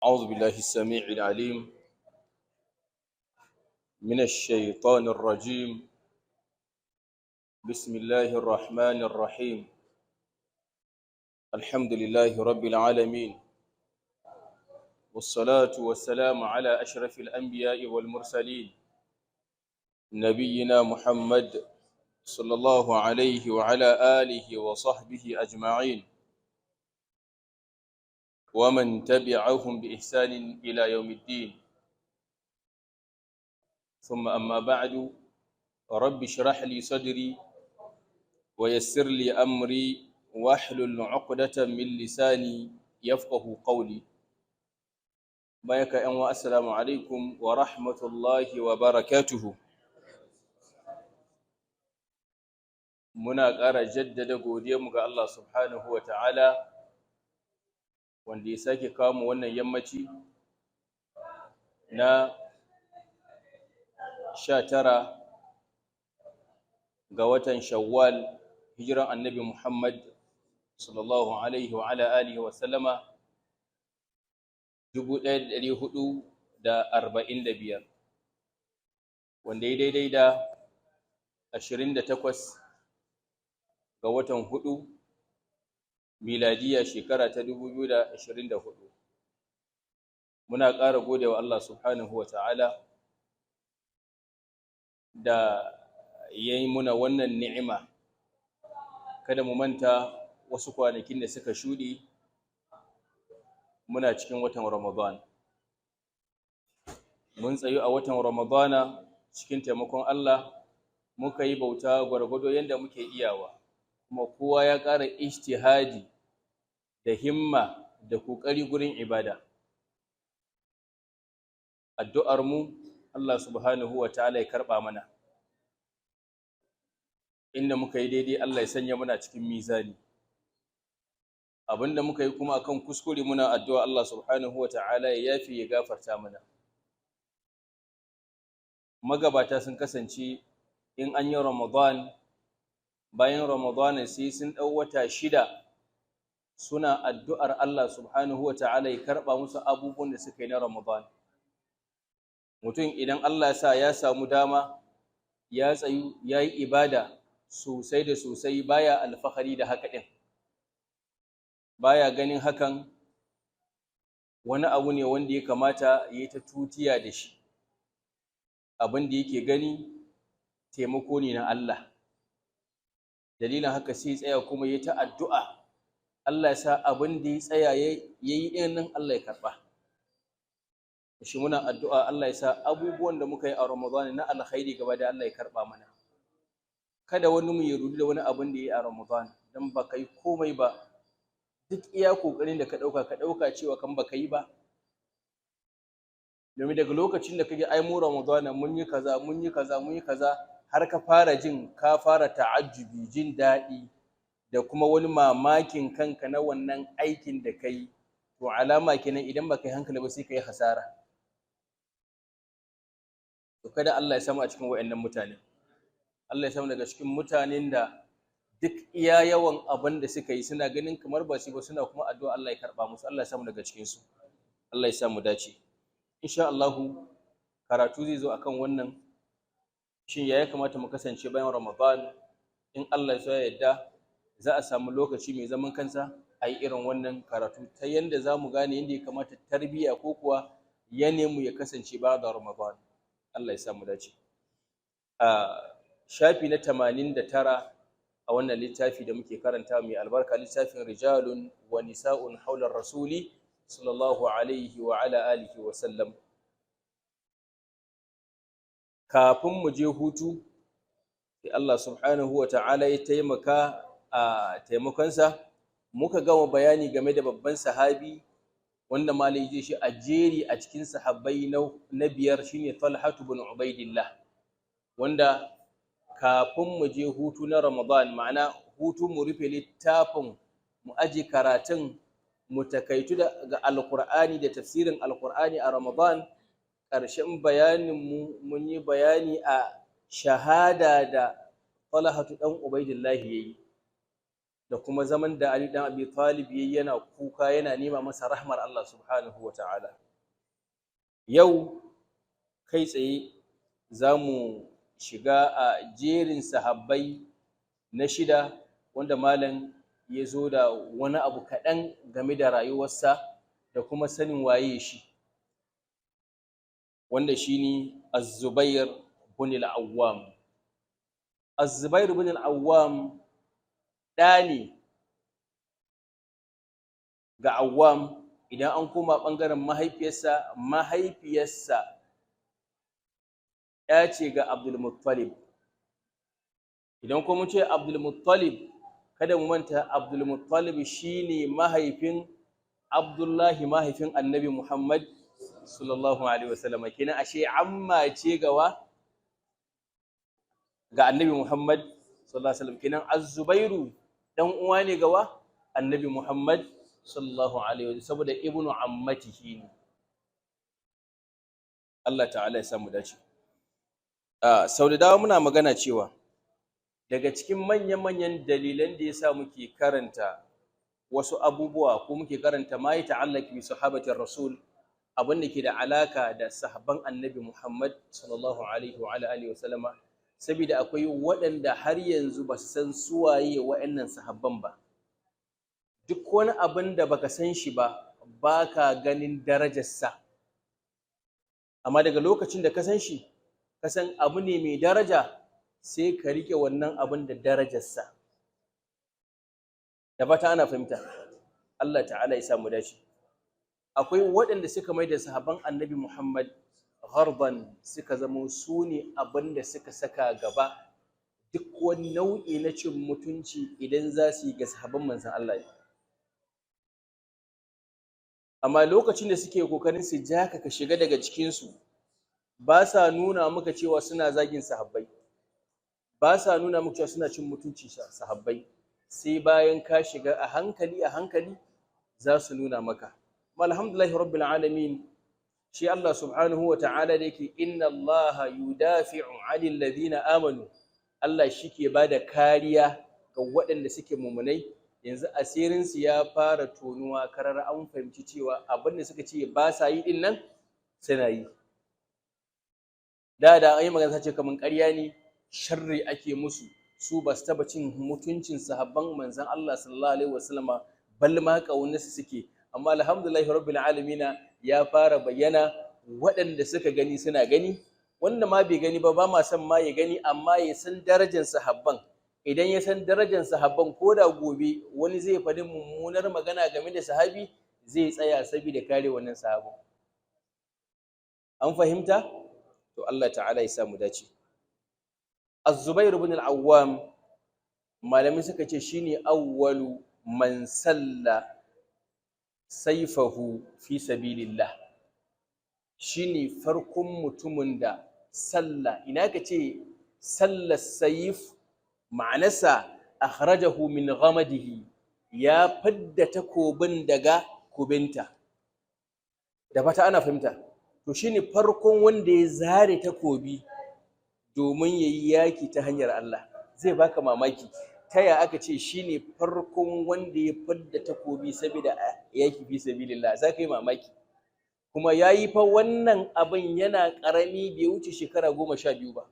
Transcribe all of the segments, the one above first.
أعوذ بالله السميع العليم من الشيطان الرجيم. بسم الله الرحمن الرحيم. الحمد لله رب العالمين، والصلاة والسلام على أشرف الأنبياء والمرسلين، نبينا محمد صلى الله عليه وعلى آله وصحبه أجمعين، ومن تبعهم بإحسان إلى يوم الدين. ثم أما بعد، رب اشرح لي صدري ويسر لي أمري واحلل عقدة من لساني يفقه قولي. بارك أن السلام عليكم ورحمة الله وبركاته. Muna ƙara jaddada godiyarmu ga Allah subhanahu wa ta'ala, wanda ya sake kawo mu wannan yammaci na 19 ga watan Shawwal, hijiran Annabi Muhammad sallallahu alaihi wa ala alihi wa sallama 1445, wanda ya daidai da 28 ga watan 4, miladiya shekara ta 2024. Muna ƙara gode wa Allah subhanahu wa ta'ala da ya yi muna wannan ni'ima. Kada mu manta, wasu kwanakin da suka shuɗe muna cikin watan Ramadan. Mun tsayu a watan Ramadana cikin taimakon Allah, muka yi bauta gwargwado yadda muke iyawa, kuma kowa ya ƙara ijtihadi da himma da ƙoƙari gurin ibada. Addu'ar mu, Allah subhanahu wa ta'ala ya karɓa mana. Inda muka yi daidai, Allah ya sanya muna cikin mizani. Abinda muka yi kuma akan kuskure, muna addu'a Allah subhanahu wa ta'ala ya yafi, ya gafarta mana. Magabata sun kasance in an yi Ramadan, bayan Ramadan sai sun ɗau wata 6 suna addu'ar Allah subhanahu wa ta'ala ya karɓa musu abubuwan da suka yi na Ramadan. Mutum idan Allah ya sa ya samu dama ya tsayu ya yi ibada sosai da sosai, baya alfahari da haka ɗin, baya ganin hakan wani abu ne wanda ya kamata ya yi ta tutiya da shi. Abin da yake gani taimako ne na Allah. Dalilin haka sai tsaya kuma ya ta addu'a Allah ya sa abin da ya tsaya ya yi ɗin nan Allah ya karɓa shi. Muna addu'a Allah ya sa abubuwan da muka yi a Ramadan na alkhairi gaba da Allah ya karɓa mana. Kada wani mu ya rudu da wani abin da ya yi a Ramadan, don ba ka yi komai ba. Duk iya ƙoƙarin da ka ɗauka, ka ɗauka cewa kan ba ka yi ba. Domin daga lokacin da kake ai mu Ramadan mun yi kaza, mun yi kaza, mun yi kaza, har ka fara jin ka fara ta'ajjubi, jin daɗi da kuma wani mamakin kanka na wannan aikin da ka yi, to alama kenan idan baka yi hankali ba sai ka yi hasara. To kada Allah ya samu a cikin wayannan mutane. Allah ya samu daga cikin mutanen da duk iya yawan abin da suka yi suna ganin kamar ba su ba, suna kuma addu'a Allah ya karba musu. Allah ya samu daga cikin su. Allah ya samu dace. Insha Allah karatu zai zo akan wannan, shin ya kamata mu kasance bayan Ramadan? In Allah ya so ya yarda, za a samu lokaci mai zaman kansa a yi irin wannan karatu, ta yanda za mu gane yadda ya kamata tarbiyya ko kuwa mu ya kasance ba da Ramadan. Allah ya samu dace. A shafi na 89 a wannan littafi da muke karanta mai albarka, littafin Rijalun wa Nisa'un Haular Rasuli sallallahu alaihi wa ala alihi wa sallam. Kafin mu je hutu, sai Allah subhanahu wa ta'ala ya taimaka, a taimakonsa muka gama bayani game da babban sahabi wanda malai je shi a jeri a cikin sahabbai na biyar, shine Talhatu bin Ubaidillah, wanda kafin mu je hutu na Ramadan, ma'ana hutu mu rufe littafin, mu aje karatun, mu takaitu ga Alkur'ani da tafsirin Alkur'ani a Ramadan, ƙarshen bayaninmu mun yi bayani a shahada da Talhatu ɗan Ubaidillah ya yi. Da kuma zaman da Ali dan Abi Talib yayi yana kuka, yana nema masa rahmar Allah subhanahu wa ta'ala. Yau kai tsaye za mu shiga a jerin sahabbai na shida, wanda malam ya zo da wani abu kaɗan game da rayuwarsa da kuma sanin waye shi, wanda shine Az-Zubair bin al-Awwam. Az-Zubair bin al-Awwam ɗa ne ga Awwam. Idan an koma ɓangaren mahaifiyarsa, mahaifiyarsa ya ce ga Abdul Muttalib. Idan kuma mun ce Abdul Muttalib, kada mu manta Abdul Muttalib shine mahaifin Abdullahi, mahaifin Annabi Muhammad sallallahu alaihi wasallam. Kenan ashe amma ce gawa ga Annabi Muhammad sallallahu alaihi wasallam. Kenan Az-Zubairu dan uwa ne gawa Annabi Muhammad sallallahu alaihi wasallam, saboda ibnu ammatihi ne. Allah ta'ala ya samu dace. Sau da dama muna magana cewa daga cikin manya-manyan dalilan da yasa muke karanta wasu abubuwa, ko muke karanta ma ya ta'allaka bi sahabatin rasul, abin da ke da alaka da sahabban Annabi Muhammad sallallahu alaihi wa alihi wasallama, saboda akwai waɗanda har yanzu ba su san suwaye waɗannan sahabban ba. Duk wani abin da baka san shi ba, baka ganin darajarsa. Amma daga lokacin da ka san shi, ka san abu ne mai daraja, sai ka rike wannan abin da darajarsa. Da fata ana fahimta. Allah ta'ala ya samu dace. Akwai waɗanda suka mai da sahabban Annabi Muhammad ghardan, suka zama su ne abin da suka saka gaba. Duk wani nau'i na cin mutunci idan za su yi, ga sahabban manzon Allah ne. Amma lokacin da suke kokarin su ja ka ka shiga daga cikinsu, ba sa nuna maka cewa suna zagin sahabbai, ba sa nuna maka cewa suna cin mutunci sahabbai, sai bayan ka shiga, a hankali a hankali za su nuna maka. Alhamdulillahi rabbil alamin, shi Allah subhanahu wa ta'ala da yake inna Allaha yudafi'u 'anil ladina amanu, Allah shi ke bada kariya ga waɗanda suke mumunai. Yanzu asirinsu ya fara tonuwa karar, an fahimci cewa abin da suka ce ba sa yi din nan suna yi. Da an yi magana ce kamar ƙarya ne, sharri ake musu, su ba su taba cin mutuncin sahabban manzon Allah sallallahu alaihi wasallama, bal ma ƙaunarsu suke. Amma alhamdulillahi rabbil alamin, ya fara bayyana. Waɗanda suka gani suna gani, wanda ma bai gani ba, ba ma san ma ya gani, amma ya san darajar sahabban. Idan ya san darajar sahabban, ko da gobe wani zai faɗi mummunar magana game da sahabi, zai tsaya saboda kare wannan sahabin. An fahimta? To, Allah ta'ala ya samu dace. Az-Zubair ibn al-Awwam, malamai suka ce shine awwalu man salla saifahu fi sabilillah, shine farkon mutumin da salla, ina ka ce salla saif, ma'anarsa akhrajahu min ghamadihi, ya fidda takobin daga kubinta. Da fata ana fahimta. To, shine farkon wanda ya zare takobi domin yayi yaki ta hanyar Allah. Zai baka mamaki ta ya aka ce shine farkon wanda ya fidda takobi saboda yaki fi sabilillah. Za ka yi mamaki. Kuma ya yi fa wannan abin yana ƙarami, bai wuce shekara 12 ba.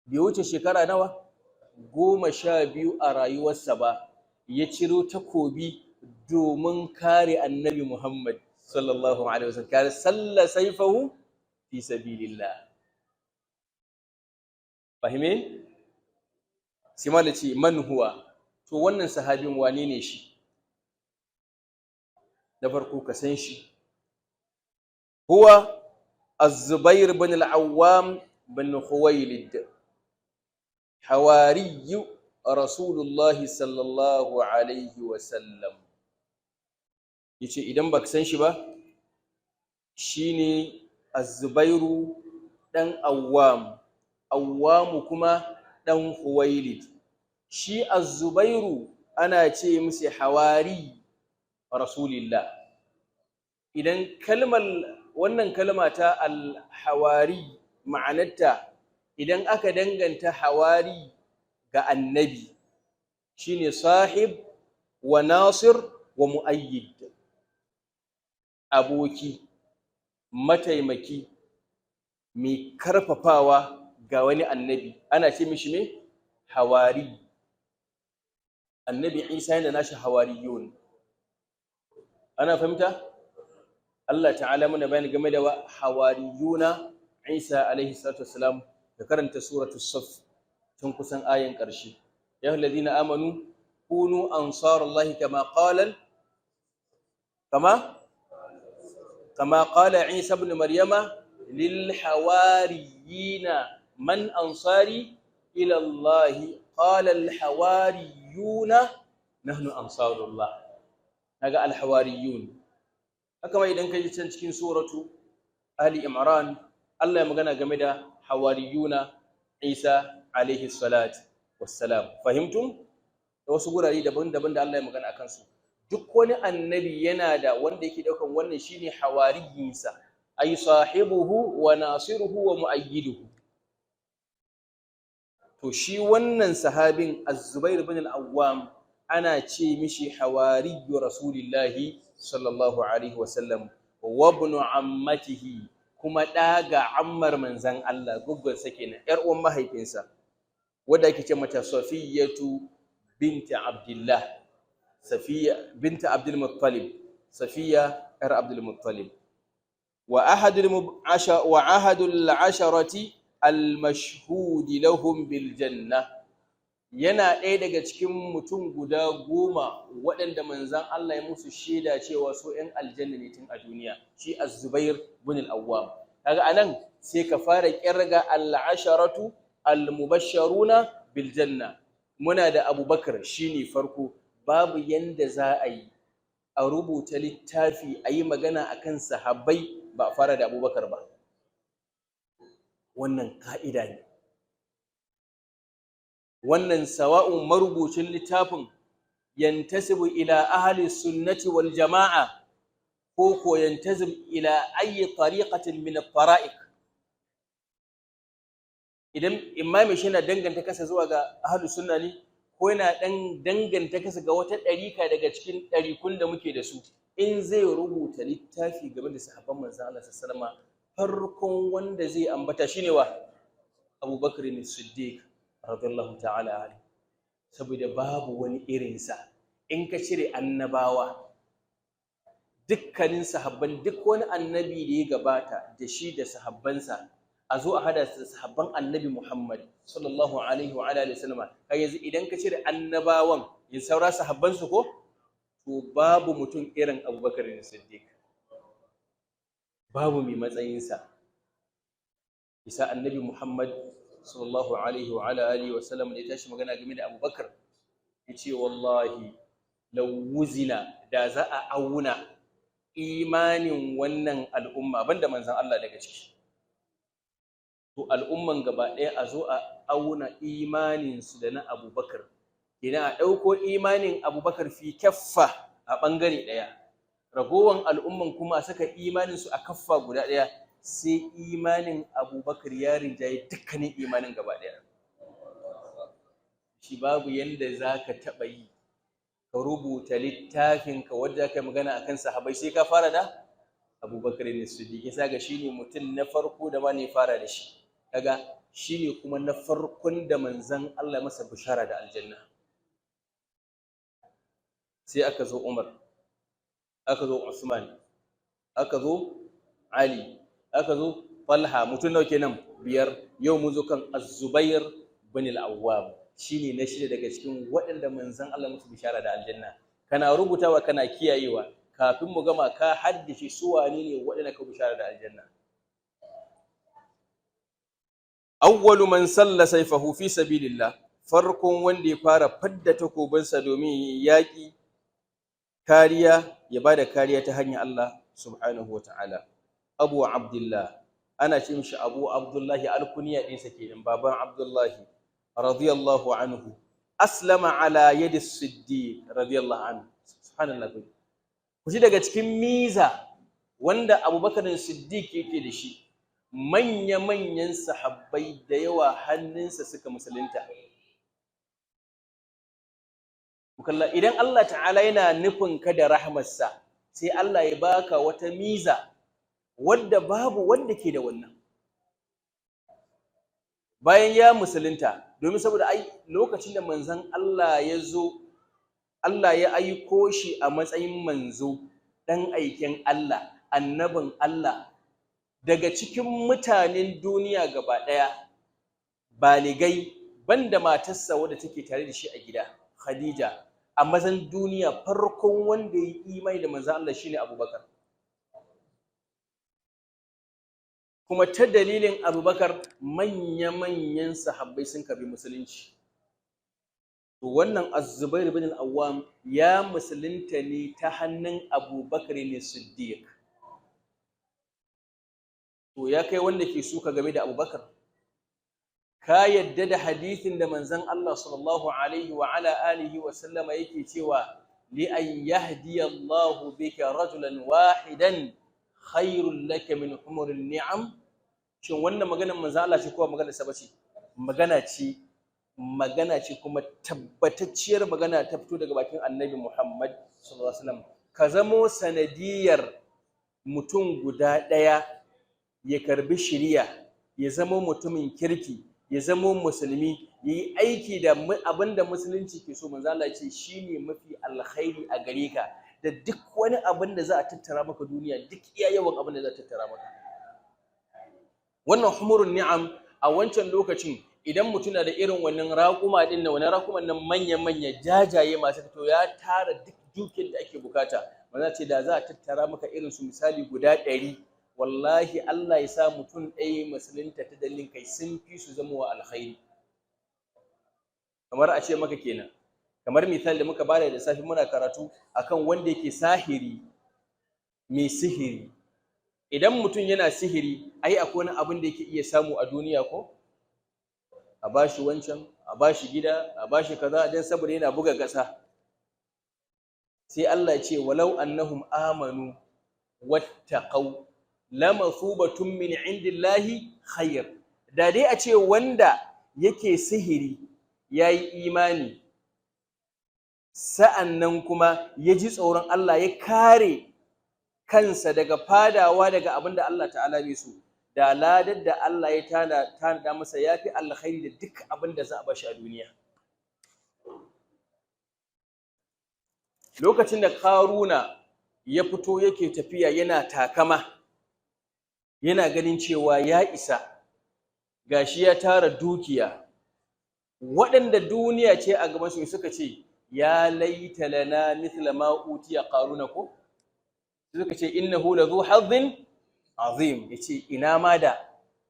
Bai wuce shekara nawa? 12 a rayuwarsa ba, ya ciro takobi domin kare Annabi Muhammad sallallahu alaihi wasallam. Kare salla saifahu fi sabilillah. Fahime? Sai malam ce man huwa? To, wannan sahabin wane ne shi? Na farko ka san shi. Huwa Az-Zubair bin al-Awwam bin Khuwailid, hawari Rasulullahi sallallahu alaihi wasallam. Yace idan baka san shi ba, shine Az-Zubairu dan Awwam, Awwamu kuma dan Khuwailid. Shi Az-Zubairu ana ce musu hawari Rasulillah. Idan kalmar, wannan kalma ta al-hawari, ma'anarta idan aka danganta hawari ga annabi, shine sahib wa nasir wa mu'ayyid, aboki, mataimaki, mai karfafawa ga wani annabi, ana ce mishi me? Hawari. Annabi Isa yana nashi hawariyun. Ana fahimta? Allah ta'ala muna bayani game da hawariyuna Isa alaihi salatu wassalam. Da karanta suratul Saf tun kusan ayan ƙarshe: ya alladhina amanu kunu ansarallahi kama qala Isa ibn Maryama lil hawariyina man ansari ila Allah, qala al hawariyuna nahnu ansarullah. Kaga al hawariyun. Haka ma idan ka ji can cikin suratu Ali Imran, Allah ya magana game da hawariyuna Isa alaihi salat wassalam. Fahimtum? Da wasu gurare daban-daban da Allah ya magana akan su. Duk wani annabi yana da wanda yake daukan wannan shine hawariyinsa, ay sahibuhu wa nasiruhu wa mu'ayyiduhu. To shi wannan sahabin Az-Zubair ibn al-Awwam ana ce mishi hawariyyu Rasulillahi sallallahu alaihi wasallam wa ibn ammatihi, kuma ɗa ga ammar manzan Allah, guggunsa kenan, ‘yar uwan mahaifinsa, wadda ake ce mata Safiyatu binta Abdullah, Safiya binta Abdul Muttalib, Safiya ‘yar Abdul Muttalib. Wa ahadul asharati al-mashhud lahum bil janna, yana ɗaya daga cikin mutum guda 10 waɗanda manzan Allah ya musu shaida cewa su ‘yan aljanna ne tun a duniya, shi Az-Zubair bin al-Awwam. Kaga anan sai ka fara kirga al-asharatu al-mubashsharuna bil janna. Muna da Abubakar, shine farko. Babu yanda za a yi a rubuta littafi a yi magana akan sahabbai ba a fara da Abubakar ba. Wannan ka'ida ne. Wannan sawa'un marubucin littafin yantasibu ila ahli sunnati wal jama'a ko yantasib ila ayi tariqatin min at-tara'iq, idan imami shi na danganta kasa zuwa ga ahli sunna ne ko yana dan danganta kasa ga wata ɗarika daga cikin ɗarikun da muke da su, in zai rubuta littafi game da sahabban manzon Allah sallallahu alaihi wasallam, farkon wanda zai ambata shine wa? Abubakar ne Siddiq radiyallahu ta'ala anhu, saboda babu wani irinsa. In ka cire annabawa, dukkanin sahabban duk wani annabi da ya gabata da shi da sahabbansa, a zo a hada da sahabban Annabi Muhammad sallallahu alaihi wa alihi wasallama, kai yanzu idan ka cire annabawan, yin saura sahabbansu ko, to babu mutum irin Abubakar Siddiq, babu mai matsayinsa. Isa Annabi Muhammad sallallahu alaihi wa ala alihi wa sallam da ya tashi magana game da Abubakar, yace: "Wallahi law wuzina", da za a auna imanin wannan al'umma banda manzon Allah daga ciki, to al'umman gaba ɗaya a zo a auna imanin su da na Abubakar, idan a ɗauko imanin Abubakar fi kaffa, a ɓangare ɗaya, ragowan al'umman kuma a saka imanin su a kaffa guda ɗaya, sai imanin Abubakar ya rinjaye dukkanin imanin gaba ɗaya. Shi babu yanda za ka taɓa yi ka rubuta littafinka wadda aka yi magana akan sahabai sai ka fara da Abubakar ne Siddiq. Ya ga shine mutum na farko da ma ne fara da shi. Kaga shine kuma na farkon da manzon Allah masa bishara da aljanna. Sai aka zo Umar, aka zo Usman, aka zo Ali, aka zo Talha. Mutum nawa kenan? Biyar. Yau mun zo kan Az-Zubair bin al-Awwam, shine na shida daga cikin waɗanda manzon Allah musu bishara da aljanna. Kana rubutawa, kana kiyayewa, kafin mu gama ka haddace su wane ne waɗanda ka bishara da aljanna. Awwalu man salla sayfahu fi sabilillah, farkon wanda ya fara fadda takobinsa domin yaƙi, kariya, ya bada kariya ta hanyar Allah subhanahu wa ta'ala. Abu Abdullah, ana ce mishi Abu Abdullahi, alkuniya ɗinsa kenan, baban Abdullahi, radiyallahu anhu. Aslama ala yadi Siddiq radiyallahu anhu. Subhanallah, ku ji daga cikin miza wanda Abubakar Siddiq yake da shi, manya-manyan sahabbai da yawa hannunsa suka musulunta. Kalla idan Allah ta'ala yana nufin ka da rahmarsa, sai Allah ya baka wata miza wadda babu wanda ke da wannan. Bayan ya musulunta, domin saboda ai lokacin da manzon Allah ya zo, Allah ya aiko shi a matsayin manzo, ɗan aiken Allah, annabin Allah, daga cikin mutanen duniya gaba ɗaya, baligai, banda matarsa wadda take tare da shi a gida, Khadija, a mazan duniya farkon wanda ya yi imani da manzon Allah shine Abubakar. Kuma ta dalilin Abubakar manya-manyan sahabbai sun karbi musulunci. To wannan Az-Zubair bin Al-Awwam ya musulunta ne ta hannun Abubakar ne Siddiq. To ya kai wanda ke suka game da Abubakar, ka yadda da hadithin da manzon Allah sallallahu alaihi wa ala alihi wa sallama yake cewa li an yahdiya Allahu bika rajulan wahidan khairul laka min humurin ni'am. Shin wannan maganar manzon Allah ce ko maganar sa bace? Magana ce, magana ce kuma tabbatacciyar magana ta fito daga bakin Annabi Muhammad sallallahu alaihi wasallam. Ka zamo sanadiyar mutum guda ɗaya ya karbi shiriya, ya zamo mutumin kirki, ya zamo musulmi, ya yi aiki da abin da musulunci ke so, manzo Allah ce shine mafi alkhairi a gare ka da duk wani abin da za a tattara maka duniya, duk iya yawan abin da za a tattara maka. Wannan humurun ni'am a wancan lokacin, idan mutum na da irin wannan raƙuma din nan, wannan raƙuman nan manya-manya jajaye masu fito, ya tara duk dukiyar da ake bukata. Manzo ce da za a tattara maka irin su misali guda 100, wallahi Allah ya sa mutum ɗaya musulunta ta dalilin kai sun fi su zama wa alkhairi. Kamar a ce maka kenan, kamar misali da muka bada da safe muna karatu akan wanda yake sahiri, mai sihiri. Idan mutum yana sihiri, ai akwai wani abin da yake iya samu a duniya ko? A bashi wancan, a bashi gida, a bashi kaza, dan saboda yana buga ƙasa. Sai Allah ya ce walau annahum amanu wattaqau lamathubatun min indillahi khair. Da dai a ce wanda yake sihiri yayi imani, sa'annan kuma ya ji tsoron Allah, ya kare kansa daga fadawa daga abin da Allah ta'ala bai so, da ladar da Allah ya tanada masa yafi alkhairi da duk abin da za a bashi a duniya. Lokacin da Karuna ya fito yake tafiya yana takama, yana ganin cewa ya isa, gashi ya tara dukiya, waɗanda duniya ce a gaban su suka ce ya laita lana mithla ma utiya qaruna, ko suka ce innahu lazu hazzin azim. Yace ina ma da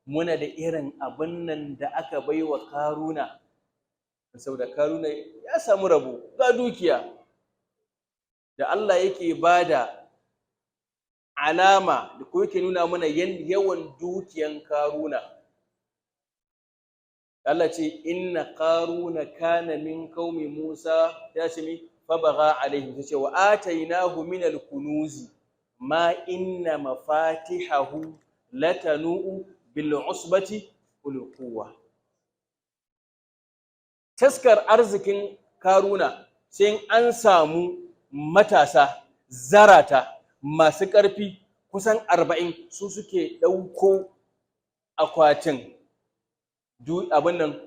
muna da irin abin nan da aka baiwa Karuna, saboda Karuna ya samu rabo ga dukiya. Da Allah yake bada alama da ko yake nuna mana yawan dukiyan Karuna, Allah ce inna Karuna kana min qaumi Musa, ya ce mi fabagha alaihim, ce wa atainahu min al-kunuzi ma inna mafatihahu latanu bil usbati ul quwwa. Taskar arzikin Karuna sai an samu matasa zarata masu ƙarfi kusan 40 su suke ɗauko akwatin abin nan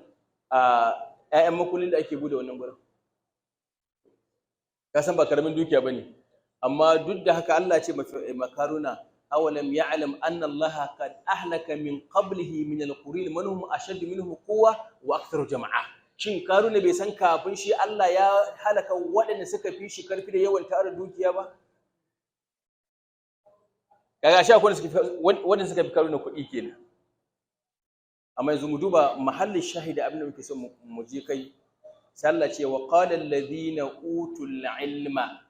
a ƴaƴan makullin da ake bude wannan gurin. Ka san ba karamin dukiya bane, amma duk da haka Allah ce makaruna awalam ya'lam anna Allah qad ahlaka min qablihi min al-qurun man hum ashaddu minhu quwwa wa aktharu jama'a. Shin Karuna bai san kafin shi Allah ya halaka waɗanda suka fi shi karfi da yawan tara dukiya ba? Kaga shi akwai wanda suka fi Karuna kuɗi kenan. Amma yanzu mu duba mahallin shahida abin da muke so mu je kai. Sai Allah ce wa qala alladhina utul ilma,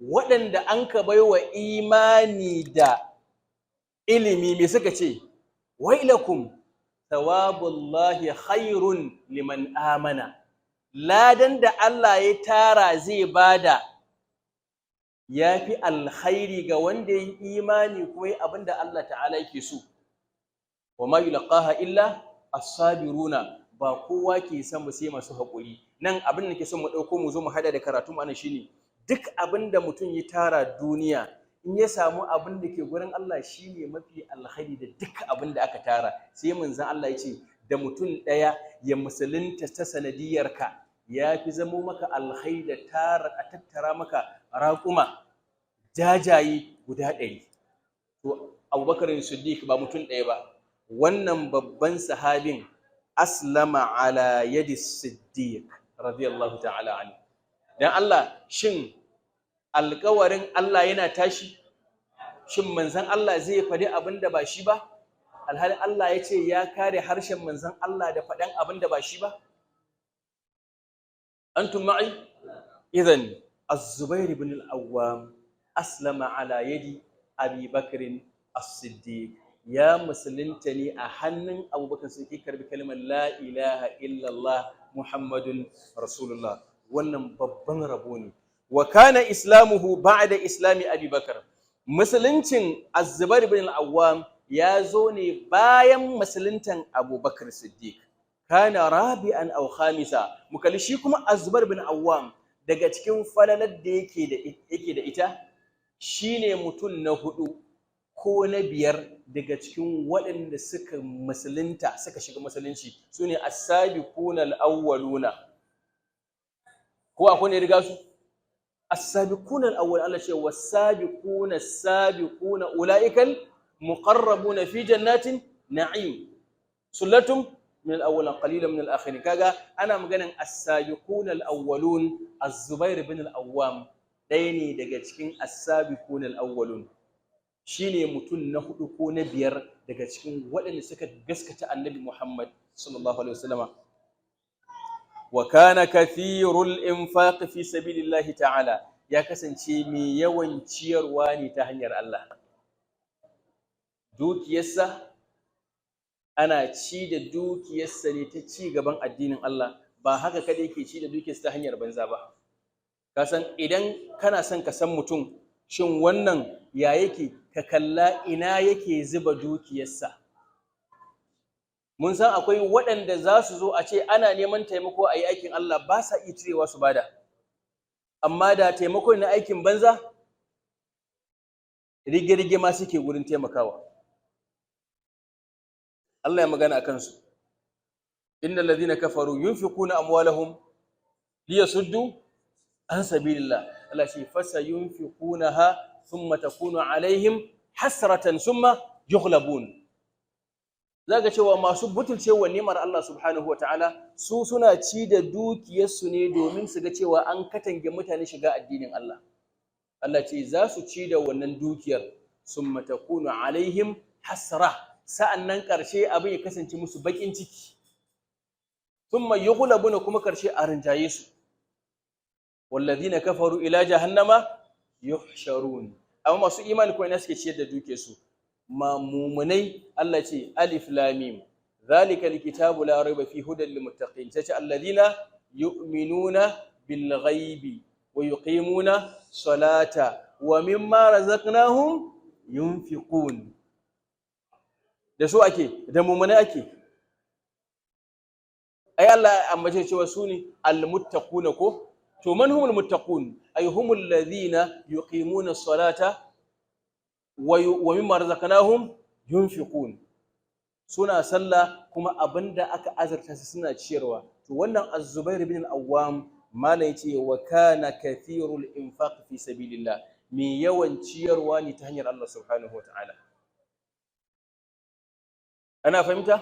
waɗanda an ka baiwa imani da ilimi, me suka ce? Wailakum thawabullahi khairun liman amana. Ladan da Allah ya tara zai bada yafi alkhairi ga wanda ya yi imani kuma yi abin da Allah ta'ala yake so. Wa ma yulqaha illa as-sabiruna, ba kowa ke san ba sai masu haƙuri. Nan abin da ke son mu ɗauko mu zo mu hada da karatu mu anan shine, duk abin da mutum ya tara duniya, in ya samu abin da ke gurin Allah, shine mafi alkhairi da duk abin da aka tara. Sai manzon Allah ya ce da mutum ɗaya ya musulunta ta sanadiyarka ya fi zamo maka alkhairi da tara a tattara maka raƙuma jajaye guda 100. To, Abubakar Siddiq ba mutum ɗaya ba, wannan babban sahabin aslama ala yadi Siddiq radiyallahu ta'ala anhu. Dan Allah, shin alƙawarin Allah yana tashi? Shin manzon Allah zai faɗi abin da ba shi ba, alhali Allah ya ce ya kare harshen manzon Allah da faɗan abin da ba shi ba? Antum ma'i? Idan Az-Zubair ibn al-Awwam aslama ala yadi Abi Bakr as-Siddiq, ya musulunta ne a hannun Abubakar Siddiq, karbi kalmar la ilaha illallah Muhammadun Rasulullah. Wannan babban rabo ne. Wa kana islamuhu ba'da islami Abi Bakr. Musuluncin Az-Zubair ibn al-Awwam ya zo ne bayan musuluntan Abubakar Siddiq. Kana rabi'an aw khamisa. Mukalli shi kuma Az-Zubair ibn Awwam, daga cikin falalar da yake da ita shine mutum na hudu ko na biyar daga cikin waɗanda suka musulunta, suka shiga musulunci, su ne as-sabiquna al-awwaluna. Ko akwai ne riga su? As-sabiquna al-awwal, Allah ce was-sabiquna as-sabiquna ulaikal muqarrabuna fi jannatin na'im sullatun min al-awwalin qalilan min al-akhirin. Kaga ana maganan as-sabiquna al-awwalun, Az-Zubair ibn al-Awwam ɗaya ne daga cikin as-sabiquna al-awwalun, shine mutum na hudu ko na biyar daga cikin waɗanda suka gaskata Annabi Muhammad sallallahu alaihi wasallama. Wa kana kathirul infaq fi sabilillahi ta'ala, ya kasance mai yawan ciyarwa ne ta hanyar Allah. Dukiyarsa ana ci da dukiyarsa ne ta ci gaban addinin Allah, ba haka kada yake ci da dukiyarsa ta hanyar banza ba. Ka san idan kana son ka san mutum, shin wannan ya yake, ka kalla ina yake zuba dukiyarsa. Mun san akwai waɗanda za su zo a ce ana neman taimako a yi aikin Allah, ba sa iya cirewa su bada, amma da taimako na aikin banza, rige-rige ma suke wurin taimakawa. Allah ya magana a kansu: innal ladhina kafaru yunfiquna amwalahum liyasuddu an sabilillah. Allah ce fasayunfiqunaha thumma takunu alaihim hasratan thumma yughlabun. Zaka cewa masu butulcewa ni'imar Allah subhanahu wa ta'ala, su suna ci da dukiyarsu ne domin su ga cewa an katange mutane shiga addinin Allah. Allah ce za su ci da wannan dukiyar, summa takunu alaihim hasra, sa'annan ƙarshe abin ya kasance musu baƙin ciki, thumma yughlabuna, kuma ƙarshe a rinjaye su. Wallazina kafaru ila jahannama yuhsharun. Amma masu imani kuma ina suke ciyar da dukiyarsu? Ma mumunai, Allah ce alif lam mim zalika alkitabu la raiba fi hudan lil muttaqin, tace alladhina yu'minuna bil ghaibi wa yuqimuna salata wa mimma razaqnahum yunfiqun. Da su ake, da mumunai ake. Ai Allah ambace cewa su ne almuttaquna, ko? To, man humul muttaqun? Ay humul ladhina yuqimuna salata wa mimma razaqnahum yunfiqun. Suna sallah, kuma abinda aka azarta su suna ciyarwa. To, wannan Az-Zubair ibn al-Awwam, malai yace wa kana kathirul infaq fi sabilillah, mai yawan ciyarwa ne ta hanyar Allah subhanahu wataala. Ana fahimta?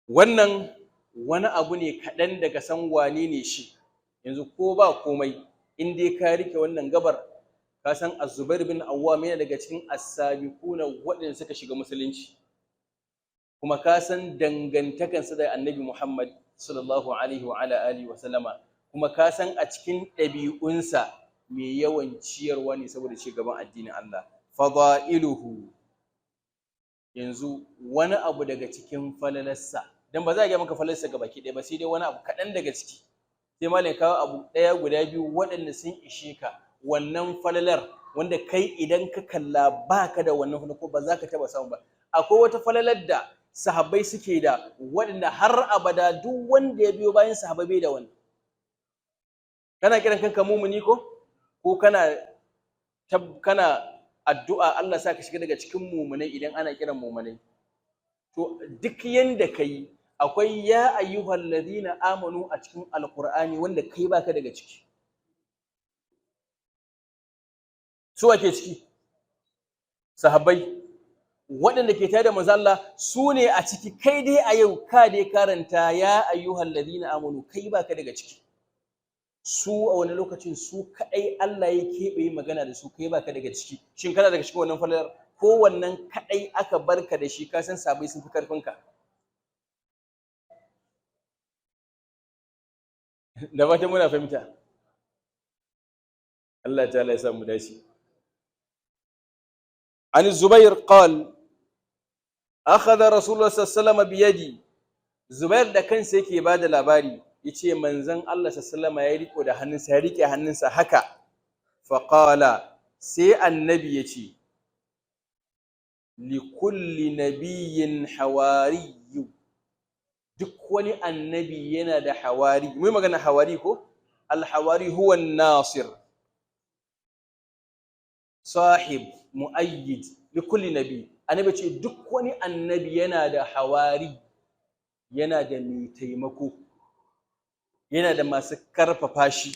Wannan wani abu ne kaɗan daga san wane ne shi. Yanzu ko ba komai, in dai ka rike wannan gabar, ka san Az-Zubair bin Awwam yana daga cikin as-sabiquna, waɗanda suka shiga musulunci, kuma ka san dangantakansa da Annabi Muhammad sallallahu alaihi wa ala alihi wa sallama, kuma ka san a cikin ɗabi'unsa mai yawan ciyarwa ne saboda ci gaban addinin Allah. Fada'iluhu, yanzu wani abu daga cikin falalarsa, dan ba za a ga maka falalarsa ga baki ɗaya ba, sai dai wani abu kaɗan daga ciki. Sai malam kawo abu ɗaya, guda biyu, waɗanda sun ishe ka wannan falalar, wanda kai idan ka kalla baka da wannan falalar ko ba za ka taɓa samu ba. Akwai wata falalar da sahabbai suke da waɗanda har abada duk wanda ya biyo bayan sahabbai bai da wannan. Kana kiran kanka mumuni ko kana addu'a Allah sa ka shiga daga cikin mumunai idan ana kiran mumunai, to duk yanda kai akwai ya ayyuhal ladina amanu a cikin alqur'ani wanda kai baka daga ciki. Su ake ciki? Sahabbai waɗanda ke tare da manzo Allah su ne a ciki. Kai dai a yau ka dai karanta ya ayyuhal ladina amanu, kai baka daga ciki. Su a wani lokacin su kaɗai Allah ya keɓe magana da su, kai baka daga ciki. Shin kana daga cikin wannan falalar? Ko wannan kaɗai aka barka da shi, ka san sabai sun fi karfinka. Da fatan muna fahimta. Allah ta'ala ya samu dace. An Zubair qal akhadha Rasulullah sallallahu alaihi wasallam biyadi. Zubair da kansa yake bada labari, yace manzon Allah sallallahu alaihi wasallam ya riko da hannunsa, ya rike hannunsa haka. Fa qala, sai annabi yace li kulli nabiyyin hawariyyu, duk wani annabi yana da hawari. Mu magana hawari ko? Al-hawari huwa an-nasir, sahib muayyid li kulli nabi. Annabi ce duk wani annabi yana da hawari, yana da mai taimako, yana da masu karfafa shi.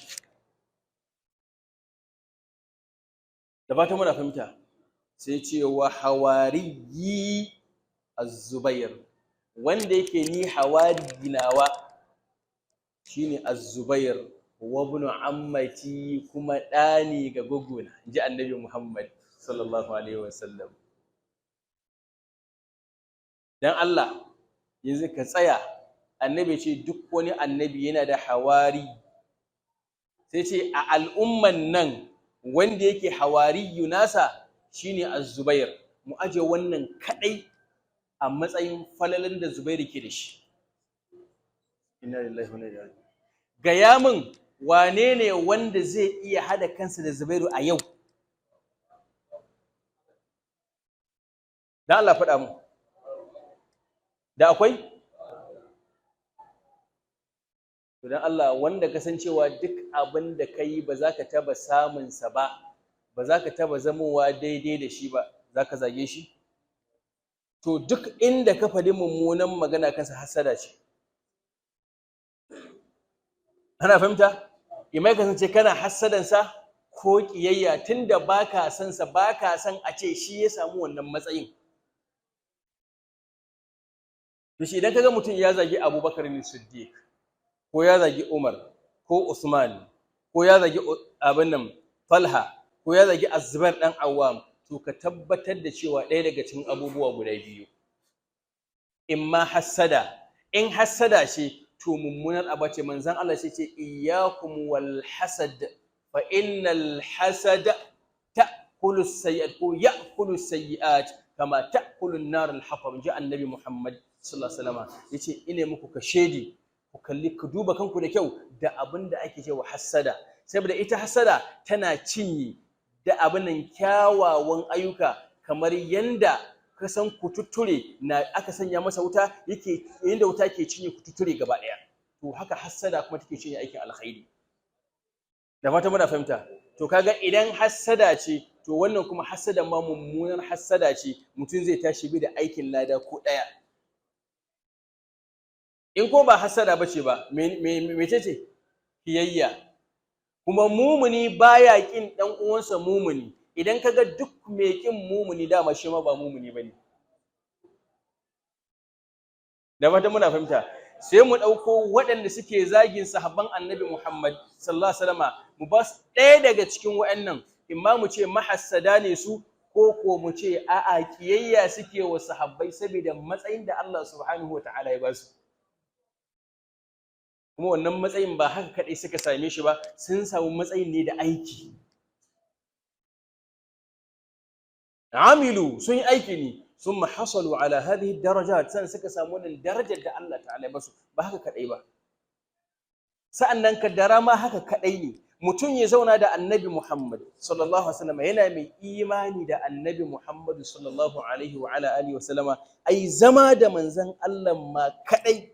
Da fatan muna fahimta. Sai ce wa hawariyi az-Zubair, wanda yake ni hawari nawa shine az-Zubair wa ibn ammati, kuma ɗani ga gogona, inji annabi Muhammad sallallahu alaihi wasallam. Dan Allah yanzu ka tsaya, annabi ce duk wani annabi yana da hawari, sai ce a al'umman nan wanda yake hawariyu nasa shine az-Zubair. Mu aje wannan kadai a matsayin falalan da Zubairu ke da shi. Inna lillahi wa inna ilaihi raji'un. Gaya min wane ne wanda zai iya hada kansa da Zubairu a yau? Dan Allah faɗa mu. Da akwai? To dan Allah, wanda kasancewa duk abin da kai ba za ka taba samun sa ba, ba za ka taba zamowa daidai da shi ba, za ka zage shi? To duk inda ka faɗi mummunan magana kansa hasada ce. Ana fahimta? Imai kasance kana hasadansa ko ƙiyayya, tunda baka son sa, baka son a ce shi ya samu wannan matsayin. To shi idan kaga mutum ya zagi Abubakar ne Siddiq, ko ya zagi Umar, ko Usman, ko ya zagi abin nan Talha, ko ya zagi Az-Zubair dan Awwam, to ka tabbatar da cewa ɗaya daga cikin abubuwa guda biyu. Imma hassada, in hassada ce to mummunar aba ce. Manzon Allah sai ce iyyakum wal hasad fa innal hasad ta'kulu sayyi'at ko ya'kulu sayyi'at kama ta'kulu an-nar al-hatab, ji annabi Muhammad sallallahu alaihi wasallam yace ine muku kashedi, ku kalli, ku duba kanku da kyau da abin da ake cewa hassada, saboda ita hassada tana cinye da abin nan kyawawan ayyuka, kamar yanda ka san kututture na aka sanya masa wuta yake, yanda wuta ke cinye kututture gaba daya, to haka hassada kuma take cinye aikin alkhairi. Da fatan muna fahimta. To kaga idan hassada ce, to wannan kuma hassada ma mummunar hassada ce, mutum zai tashi bi da aikin lada ko daya. In ko ba hassada bace ba, mece ce? Kiyayya. Kuma mumuni baya kin dan uwansa mumuni. Idan kaga duk mai kin mumuni, dama shi ma ba mumuni bane. Da fatan muna fahimta. Sai mu dauko waɗanda suke zagin sahabban Annabi Muhammad sallallahu alaihi wasallama, mu ba su ɗaya daga cikin waɗannan, imma mu ce mahassada ne su, ko ko mu ce a'a kiyayya suke wa sahabbai saboda matsayin da Allah subhanahu wataala ya ba su. Kuma wannan matsayin ba haka kaɗai suka same shi ba, sun samu matsayin ne da aiki. Amilu, sun yi aiki ne, sun hasalu ala hadhihi darajat, san suka samu wannan darajar da Allah ta'ala ya basu, ba haka kaɗai ba. Sa'annan kaddara ma haka kaɗai ne, Mutum ya zauna da Annabi Muhammad sallallahu alaihi wasallam yana mai imani da Annabi Muhammad sallallahu alaihi wa ala alihi wasallama, ai zama da manzon Allah ma kadai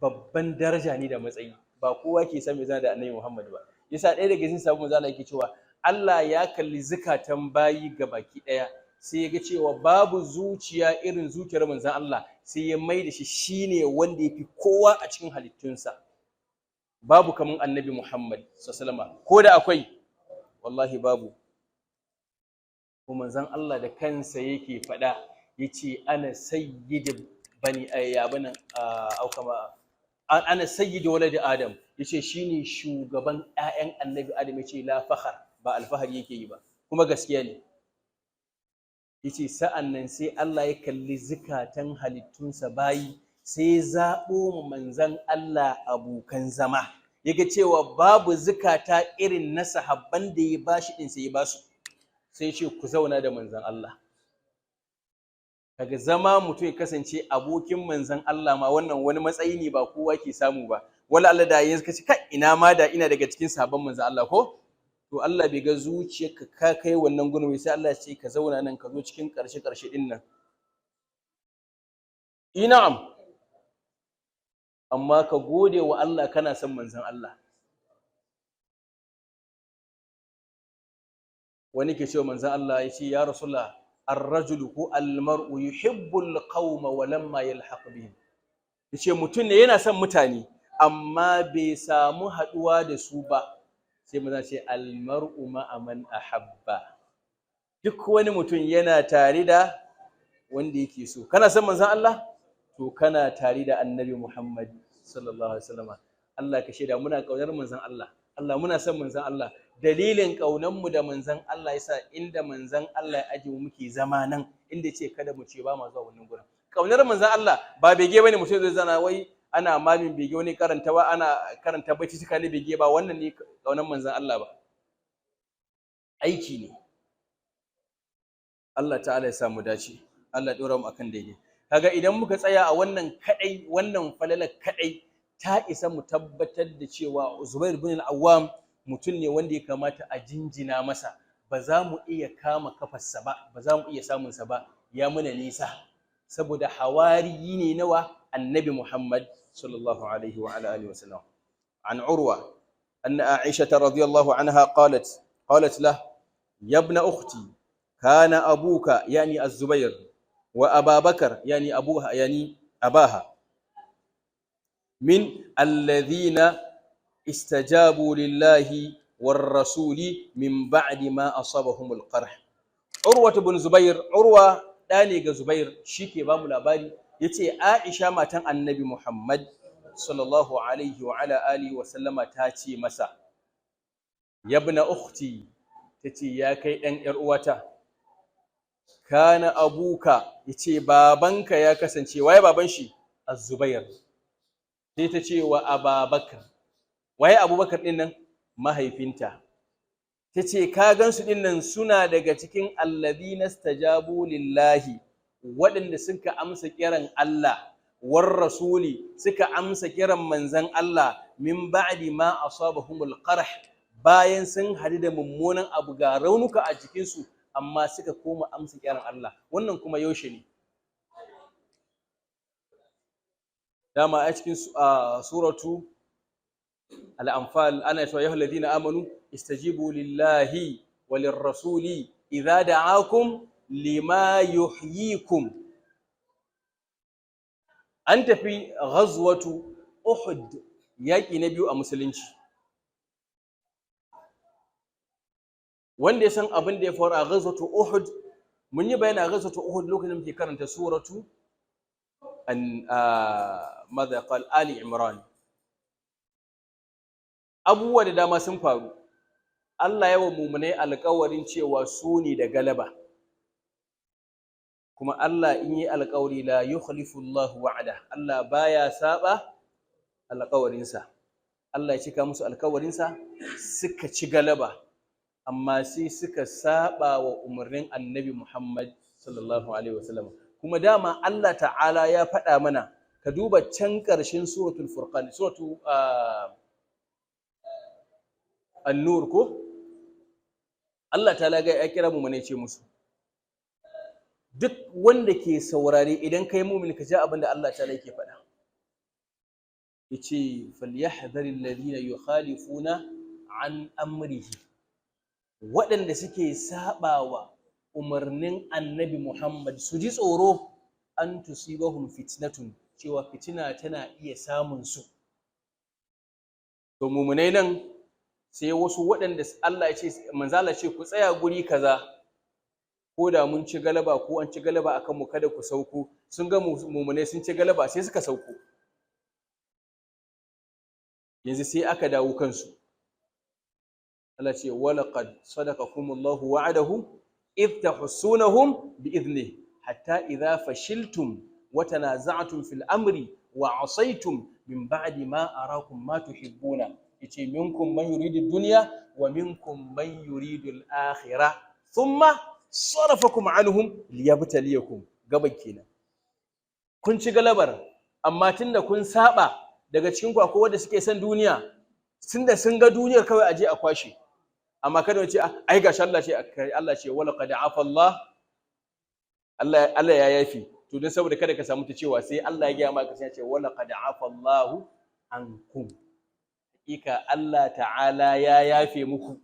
babban daraja ne da matsayi. Ba kowa ke san mai zama da Annabi Muhammad ba. Yasa ɗaya daga cikin sabon manzon Allah yake cewa Allah ya kalli zukatan bayi baki ɗaya, sai ya ga cewa babu zuciya irin zuciyar manzon Allah, sai ya mai da shi shine wanda ya fi kowa a cikin halittunsa. Babu kaman Annabi Muhammad sallallahu alaihi, ko da akwai, wallahi babu. Ko manzon Allah da kansa yake faɗa, yace ana sayyidu bani ayyabanan au kama ana sayyidu waladi Adam, yace shine shugaban ƴaƴan Annabi Adam, yace la fakhar, ba alfahari yake yi ba, kuma gaskiya ne. Yace sa'an nan sai Allah ya kalli zukatan halittunsa bayi, sai zaɓo mu manzon Allah abokan zama, yaga cewa babu zukata irin na sahabban da ya bashi din, sai ya basu, sai ce ku zauna da manzon Allah. Kaga zama mutum ya kasance abokin manzon Allah ma, wannan wani matsayi ne ba kowa ke samu ba. Wala Allah da yanzu kace kai, ina ma da ina daga cikin sahabban manzon Allah, ko to Allah bai ga zuciyarka ka kai wannan gurin, sai Allah ya ce ka zauna nan, ka zo cikin ƙarshe ƙarshe din nan. Na'am, amma ka gode wa Allah kana son manzon Allah. Wani ke cewa manzon Allah, ya ce ya Rasulullah, ar-rajulu ko al-mar'u yuhibbu al-qauma wa lamma yalhaq bihim. Yace mutum ne yana son mutane amma bai samu haduwa da su ba. Sai manzon ce al-mar'u ma'a man ahabba, duk wani mutum yana tare da wanda yake so. Kana son manzon Allah, to kana tare da Annabi Muhammad sallallahu alaihi wasallam. Allah ka shaida muna kaunar manzon Allah. Allah muna son manzon Allah. Dalilin kaunan mu da manzon Allah yasa inda manzon Allah ya aje mu muke zama nan, inda ce kada mu ce ba ma zuwa wannan gurin. Kaunar manzon Allah ba bege bane mutum zai zana wai ana mamin bege, wani karanta ba ana karanta baiti suka ne bege, ba wannan ne kaunar manzon Allah ba, aiki ne. Allah ta'ala ya sa mu dace, Allah ya dora mu akan daidai. Kaga idan muka tsaya a wannan kadai, wannan falalar kadai ta isa mu tabbatar da cewa Zubair bin al-Awwam mutum ne wanda ya kamata a jinjina masa. Ba za mu iya kama kafarsa ba, ba za mu iya samun sa ba, ya muna nisa, saboda hawariyi ne nawa Annabi Muhammad sallallahu alaihi wa ala alihi wasallam. An Urwa anna Aisha radhiyallahu anha qalat qalat lah ya ibn ukhti, kana abuka yani az-Zubair wa Aba Bakar yani abuha yani abaha min alladhina istajabu lillahi war rasuli min ba'di ma asabahumul qarh. Urwa ibn Zubair, Urwa ɗa ne ga Zubair, shike bamu labari, yace Aisha matan Annabi Muhammad sallallahu alaihi wa ala alihi wa sallama ta ce masa, yabna ukhti, tace ya kai ɗan ƴar uwata, kana abuka, yace babanka ya kasance, waye baban shi? Az-Zubair. Sai ta ce wa Ababakar, waye Abubakar din nan? Mahaifinta. Tace ka gansu din nan suna daga cikin alladhina stajabu lillahi, waɗanda suka amsa kiran Allah, war rasuli, suka amsa kiran manzon Allah, min ba'di ma asabahumul qarh, bayan sun hadu da mummunan abu, ga raunuka a jikinsu, amma suka koma amsa kiran Allah. Wannan kuma yaushe ne? Dama a cikin suratu al-Anfal ana cewa ya ayyuhallazina amanu istajibu lillahi walir rasuli idza da'akum lima yuhyikum. An tafi ghazwatu Uhud, yaƙi na biyu a musulunci. Wanda ya san abin da ya faru a ghazwatu Uhud, mun yi bayani a ghazwatu Uhud lokacin da muke karanta suratu an madha qal Ali Imran. Abubuwa da dama sun faru. Allah ya wa mumunai alƙawarin cewa su ne da galaba, kuma Allah in yi alƙawari la yukhlifu Allahu wa'ada, Allah baya saba alƙawarinsa. Allah ya cika musu alƙawarinsa, suka ci galaba, amma sai suka saba wa umarnin Annabi Muhammad sallallahu alaihi wasallam. Kuma dama Allah ta'ala ya faɗa mana, ka duba can ƙarshen suratul Furqan, suratu An-Nur ko? Allah ta laga ya kira mu ne ce musu duk wanda ke saurare, idan kai mumin ka ji abin da Allah ta yake faɗa. Yace falyahdhari alladhina yukhalifuna an amrihi, waɗanda suke sabawa umarnin Annabi Muhammad su ji tsoro, an tusibahum fitnatun, cewa fitina tana iya samun su. To mumunai nan sai wasu waɗanda Allah ya ce, manzo Allah ce ku tsaya guri kaza, ko da mun ci galaba ko an ci galaba akan mu, kada ku sauko. Sun ga mumunai sun ci galaba, sai suka sauko. Yanzu sai aka dawo kansu. Allah ce walaqad sadaqakumullahu wa'adahu idh tahussunahum bi'idhnihi hatta idha fashiltum wa tanaza'tum fil amri wa 'asaytum min ba'di ma arakum ma tuhibbuna. Yace minkum man yuridu dunya wa minkum man yuridu al-akhirah thumma sarafakum anhum liyabtaliyakum. Gaban kenan, kun ci galabar, amma tunda kun saba, daga cikin ku akwai wanda suke son duniya, tunda sun ga duniyar kawai aje a kwashe. Amma kada wace ai gashi Allah ce, Allah ce wala qad afa Allah, Allah ya yafi. To don saboda kada ka samu ta cewa, sai Allah ya gaya maka, sai ya ce wala qad afa Allahu ankum, hakika Allah ta'ala ya yafe muku.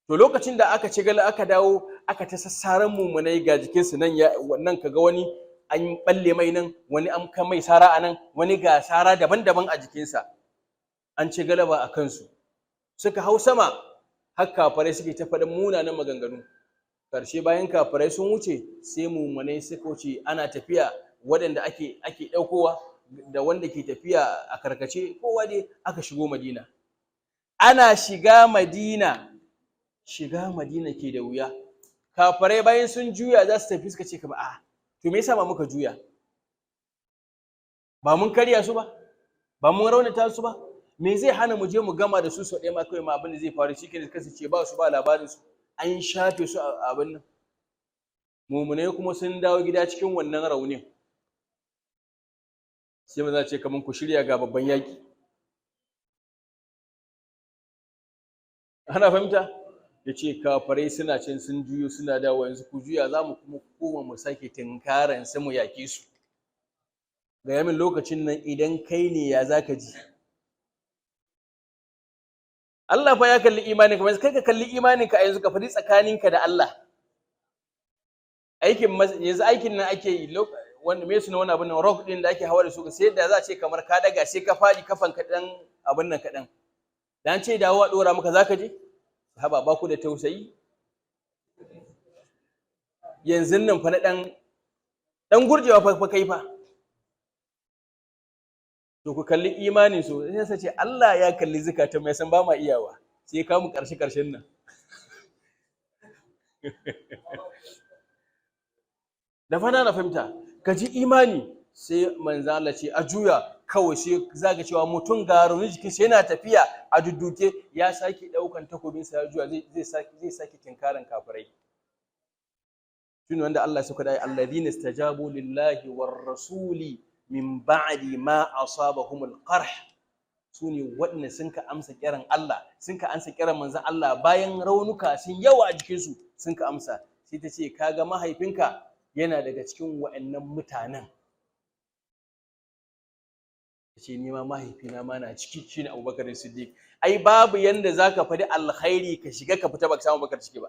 To lokacin da aka ci gala, aka dawo aka ta sassaran mumunai, ga jikinsu nan, ya nan kaga wani an balle mai nan, wani an kan mai sara a nan, wani ga sara daban-daban a jikinsa. An ci galaba a kansu, suka hau sama, har kafarai suke ta faɗin munanan maganganu. Karshe bayan kafarai sun wuce, sai mumunai suka wuce. Ana tafiya, waɗanda ake ɗaukowa da wanda ke tafiya a karkace, kowa dai aka shigo Madina. Ana shiga Madina, shiga Madina ke da wuya, kafarai bayan sun juya za su tafi, suka ce kama a to me yasa ba muka juya ba? Mun karya su ba, ba mun raunata su ba, me zai hana mu je mu gama da su sau ɗaya ma kawai ma? Abin da zai faru shi kenan, kasance ba su ba labarin su, an shafe su a abin nan. Mumunai kuma sun dawo gida cikin wannan raunin. Sai maza ce kaman ku shirya, ga babban yaƙi. Ana fahimta? Ya ce kafarai suna can sun juyo suna dawo, yanzu ku juya, za mu kuma koma mu sake tinkaran su mu yaƙe su. Ga yamin lokacin nan, idan kai ne ya za ka ji? Allah fa ya kalli imaninka, yanzu kai ka kalli imaninka a yanzu, ka faɗi tsakaninka da Allah. Aikin yanzu, aikin nan ake yi, wanda me suna wani abin nan, rock din da ake hawa da su, sai da za a ce kamar ka daga sai ka faɗi kafan ka dan abin nan kaɗan. Dan ce dawo a ɗora maka, zaka je? Haba, ba ku da tausayi? Yanzu nan fa na dan dan gurjewa fa kai fa. To ku kalli imanin su, sai sai ce Allah ya kalli zakatan mai san ba ma iyawa, sai ya kawo mu karshe karshen nan. Da fana na fahimta, ka ji imani. Sai manzo Allah ce a juya kawai, sai zaka cewa mutum ga rauni jikin sai yana tafiya a dudduke, ya sake daukan takobin sa ya juya, zai sake tinkaran kafirai. Shine wanda Allah suka dai alladhina istajabu lillahi war rasuli min ba'di ma asabahumul qarh, sune waɗanda sun ka amsa kiran Allah, sun ka amsa kiran manzon Allah bayan raunuka sun yawa a jikinsu, sun ka amsa. Sai ta ce kaga mahaifinka yana daga cikin wa'annan mutanen. Ce ni ma mahaifina ma na ciki, shine Abubakar Siddiq. Ai babu yanda zaka faɗi alkhairi ka shiga ka fita baka samu Abubakar ciki ba,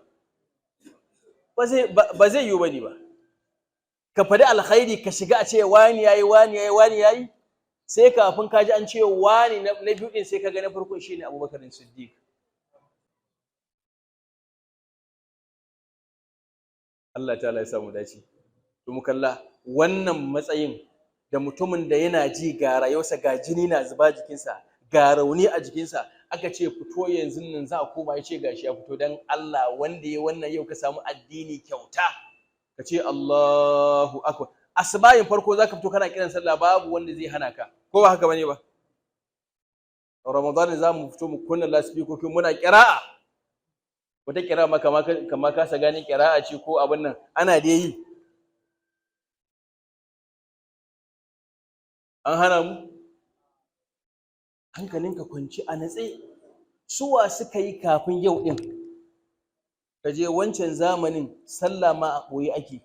ba zai yiwu bane ba. Ka faɗi alkhairi ka shiga, a ce wani yayi, wani yayi, wani yayi, sai kafin ka ji an ce wani na biyu din, sai ka ga na farkon shine Abubakar Siddiq. Allah ta'ala ya samu dace. To mu kalla wannan matsayin da mutumin da yana ji ga rayuwarsa, ga jini na zuba jikinsa, ga rauni a jikinsa, aka ce fito yanzu nan za a koma, ya ce gashi ya fito dan Allah. Wanda ya wannan, yau ka samu addini kyauta, ka ce Allahu akbar, asbayin farko zaka fito kana kiran sallah, babu wanda zai hana ka, ko ba haka bane ba? Ramadan za mu fito mu kunna lasfikokin muna kira'a, wata kira ma kama kasa gane kira'a ce ko abin nan ana dai yi. An hana mu? Hankalinka kwanci a natse. Suwa suka yi kafin yau ɗin? Ka je wancan zamanin sallah ma a ɓoye ake,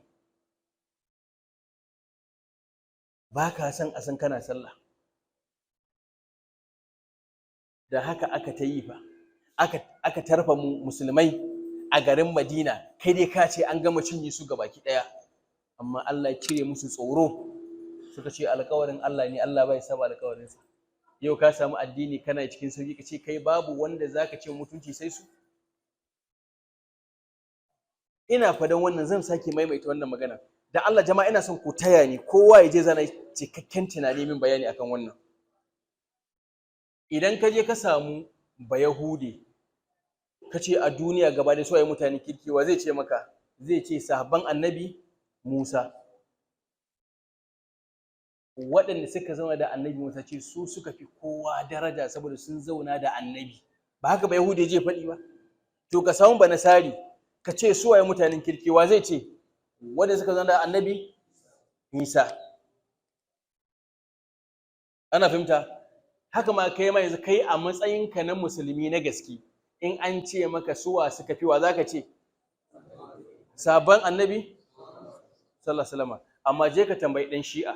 ba ka san a san kana sallah. Da haka aka ta yi fa, aka tarfa mu musulmai a garin Madina, kai dai ka ce an gama cinye su gabaki ɗaya, amma Allah ya cire musu tsoro, suka ce alƙawarin Allah ne, Allah bai saba alƙawarinsa. Yau ka samu addini kana cikin sauki, ka ce kai babu wanda zaka ce mutunci sai su. Ina fadan wannan, zan sake maimaita wannan magana. Dan Allah jama'a ina son ku taya ni, kowa ya je zana cikakken tunani min bayani akan wannan. Idan ka je ka samu Bayahude, ka ce a duniya gaba da suwaye mutane kirki, wa zai ce maka? Zai ce sahabban Annabi Musa. Waɗanda suka zauna da Annabi Musa ce su suka fi kowa daraja saboda sun zauna da Annabi. Ba haka Bayahude je faɗi ba? To ka samu Banasari, ka ce suwaye mutanen kirki, wa zai ce? Wanda suka zauna da Annabi Isa. Ana fahimta? Haka ma kai ma yanzu, kai a matsayinka na musulmi na gaske, in an ce maka suwa suka fi, wa zaka ce? Sabon Annabi sallallahu alaihi wasallam. Amma je ka tambayi dan Shi'a,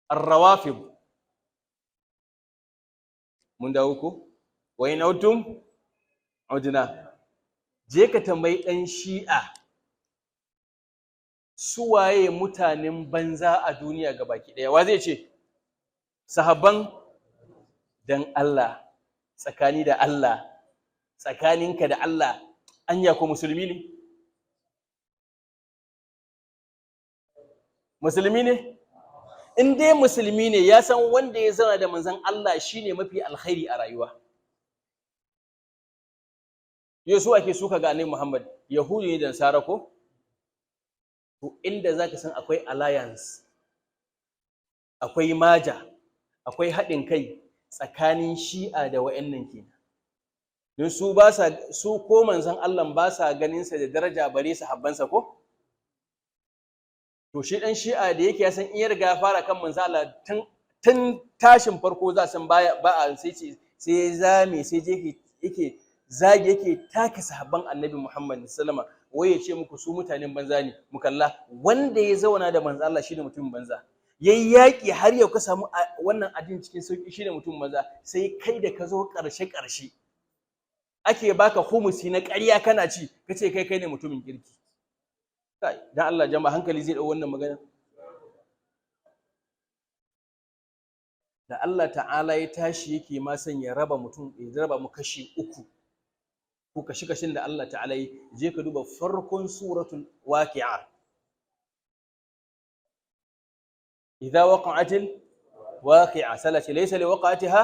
ar-rawafid, mun dawo ko wa in autum udna. Je ka tambayi dan Shi'a suwaye mutanen banza a duniya gabaki daya, wa zai ce? Sahabban. Dan Allah, tsakani da Allah, tsakaninka da Allah, anya ko musulmi ne? Musulmi ne? In dai musulmi ne, ya san wanda ya zauna da manzon Allah shine mafi alkhairi a rayuwa. Yau su ake suka ga Annabi Muhammad, Yahudi ne da Nasara ko? To inda zaka san akwai alliance, akwai maja, akwai haɗin kai tsakanin Shi'a da wa'annan kenan. Don su ba sa su ko manzon Allah ba sa ganin sa da daraja bare sahabbansa ko? To shi dan Shi'a da yake ya san in ya riga ya fara kan manzon Allah tun tashin farko za san baya ba a sai ce sai zame sai je yake zage yake take sahabban Annabi Muhammad sallama, wai ya ce muku su mutanen banza ne. Mukalla wanda ya zauna da manzon Allah shine mutumin banza. Yayi yaƙi har yau ka samu wannan addini cikin sauki shine mutum maza, sai kai da ka zo ƙarshe ƙarshe ake baka humusi na ƙarya kana ci, kace kai kai ne mutumin kirki. Kai dan Allah jama'a, hankali zai dau wannan magana? Da Allah ta'ala ya tashi yake ma son ya raba mutum, ya raba mu kashi uku ko kashi kashin da Allah ta'ala yi, je ka duba farkon suratul waqi'a. Idza waqa'atil waqi'a, salati laysa liwaqa'atiha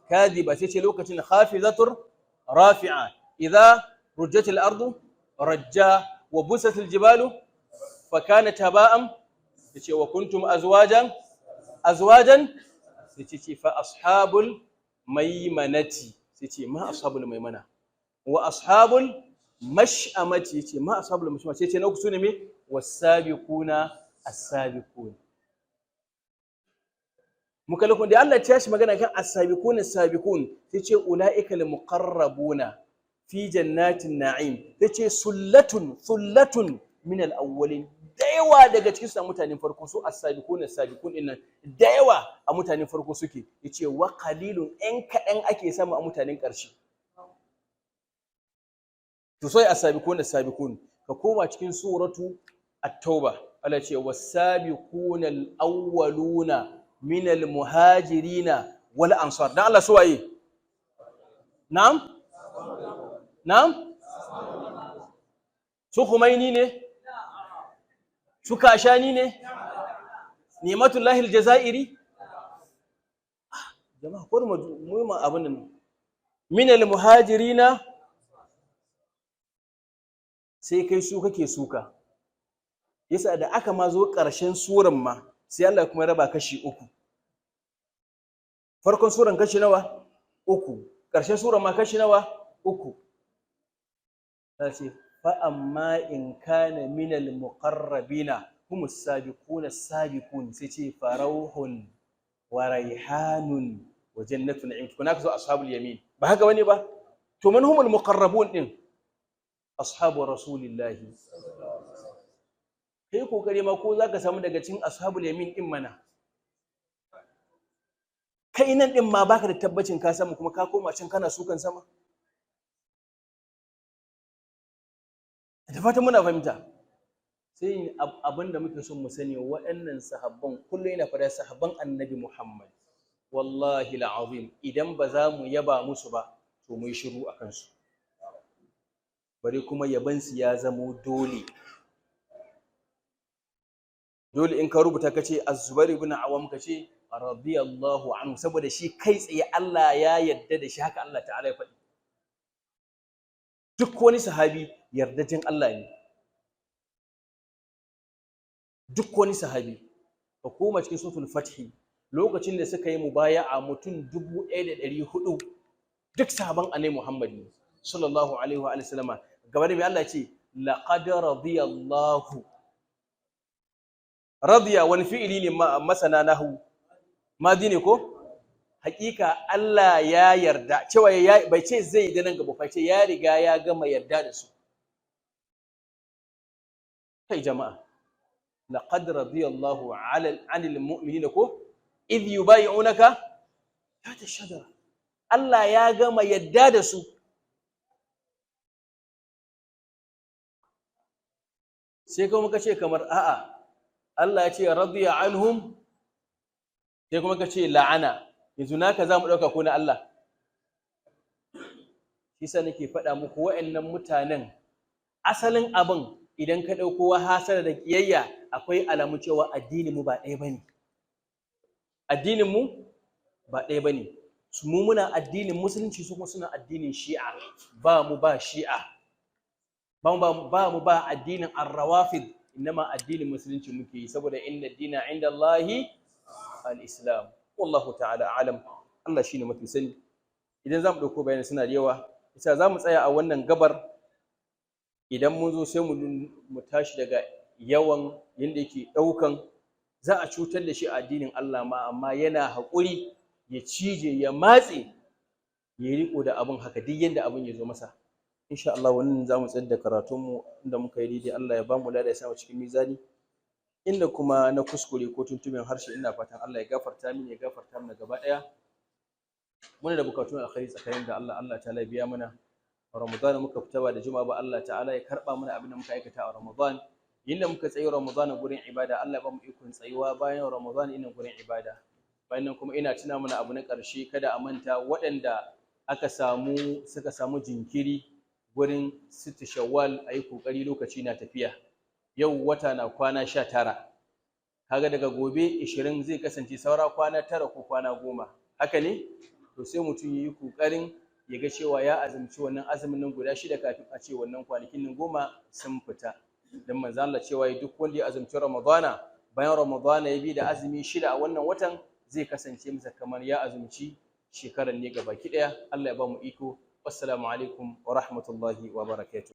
kadhiba, sai ce lokacin khafizatur rafi'a, idza rujjatil ardu rajja wa busatil jibalu fa kanat haba'an, yace wa kuntum azwajan azwajan, sai ce fa ashabul maimanati, sai ce ma ashabul maimana, wa ashabul mash'amati, yace ma ashabul mash'amati, sai ce na uku sune me wasabiquna as-sabiqun. Mukallikun da Allah ya tashi magana kan as-sabiqun as-sabiqun, sai ce ulaika al-muqarrabuna fi jannatin na'im, sai ce sullatun sullatun min al-awwalin. Da yawa daga cikin su mutanen farko su as-sabiqun as-sabiqun din nan, da yawa a mutanen farko suke, yace wa qalilun, ɗan kaɗan ake samu a mutanen ƙarshe. To sai as-sabiqun as-sabiqun, ka koma cikin suratu at-tauba, Allah ya ce was-sabiquna al-awwaluna min al-muhajirina wal ansar. Dan Allah su waye? Na'am? Na'am? Su Khomeini ne? Su Kashani ne? Ni'matullahi al-Jazairi? Jama'a ko mu ma abin nan. Min al-muhajirina, sai kai su kake suka. Yasa da aka ma zo ƙarshen suran ma sai Allah kuma raba kashi uku. Farkon suran kashi nawa? Uku. Ƙarshen suran ma kashi nawa? Uku. Ta ce fa amma in kana minal muqarrabina humus sabiquna sabiqun, sai ce farauhun wa raihanun Wa jannatu na'im. Kuna ka zo ashabul yamin, ba haka bane ba? To man humul muqarrabun din? Ashabu rasulillahi. Kai kokari ma ko zaka samu daga cikin ashabul yamin din mana. Kai nan din ma baka da tabbacin ka samu, kuma ka koma can kana sukan sama. Da fatan muna fahimta. Sai abin da muke son mu sani, waɗannan sahabban kullum yana fada sahabban Annabi Muhammad, wallahi al'azim idan ba za mu yaba musu ba to mu yi shiru a kansu. Bari kuma yabansu ya zamo dole. Dole in ka rubuta ka ce Az-Zubair ibn Awam, ka ce radiyallahu anhu, saboda shi kai tsaye Allah ya yarda da shi, haka Allah ta'ala ya faɗi. Duk wani sahabi yardajin Allah ne. Duk wani sahabi. Ka koma cikin suratul Fath, lokacin da suka yi mubaya'a mutum 1400, duk sahaban Annabi Muhammad ne sallallahu alaihi wa sallama. Gaba da mai Allah ce laqad radiyallahu. Radiya wani fi'ili ne masana nahu madi ne ko? Hakika Allah ya yarda, cewa bai ce zai da nan gaba fa, ce ya riga ya gama yarda da su. Kai jama'a, laqad radiyallahu 'anil mu'minina ko idh yubayi'unaka tahta ash-shajara. Allah ya gama yarda da su. Sai kuma kace kamar a'a, Allah ya ce radiya anhum, sai kuma kace la'ana. Yanzu naka zamu dauka ko na Allah? Shi sa nake faɗa muku wa'annan mutanen asalin abin idan ka dauko hasara da kiyayya, akwai alamu cewa addinin mu ba ɗaya bane. Addinin mu ba ɗaya bane. Mu muna addinin musulunci, su kuma suna addinin Shi'a. Ba mu ba Shi'a, ba mu ba addinin ar-Rawafid, inma addinin musulunci muke yi, saboda inna dina inda Allahi al-Islam. Wallahu ta'ala alam. Allah shine mafi sani. Idan zamu dauko bayani suna da yawa, isa zamu tsaya a wannan gabar. Idan mun zo sai mu tashi daga yawan yanda yake daukan za a cutar da shi a addinin Allah ma, amma yana haƙuri ya cije ya matse ya riko da abin haka duk yanda abin ya zo masa. Insha Allah wannan zamu tsayar da karatunmu inda muka yi daidai, Allah ya bamu lada ya sa mu cikin mizani. Inda kuma na kuskure ko tuntuɓen harshe, ina fatan Allah ya gafarta mini, ya gafarta mana gaba ɗaya. Muna da bukatun alkhairi tsakanin da Allah, Allah ta'ala ya biya mana. Ramadan muka fita ba da juma'a ba, Allah ta'ala ya karba mana abin da muka aikata a Ramadan. Yinda muka tsayi Ramadan gurin ibada, Allah ya bamu ikon tsayuwa bayan Ramadan ina gurin ibada. Bayan nan kuma ina tuna mana abu na ƙarshe, kada a manta waɗanda aka samu suka samu jinkiri gurin sittu Shawwal, ayi kokari lokaci na tafiya. Yau wata na kwana 19, kaga daga gobe 20 zai kasance saura kwana 9 ko kwana 10, haka ne? To sai mutum yayi kokarin ya ga cewa ya azumci wannan azumin nan guda 6 kafin a ce wannan kwanakin nan 10 sun fita. Dan manzo Allah cewa duk wanda ya azumci Ramadana bayan Ramadana ya bi da azumi 6 a wannan watan, zai kasance masa kamar ya azumci shekaran ne gabaki daya. Allah ya ba mu iko. Wassalamu alaikum wa rahmatullahi wa barakatuh.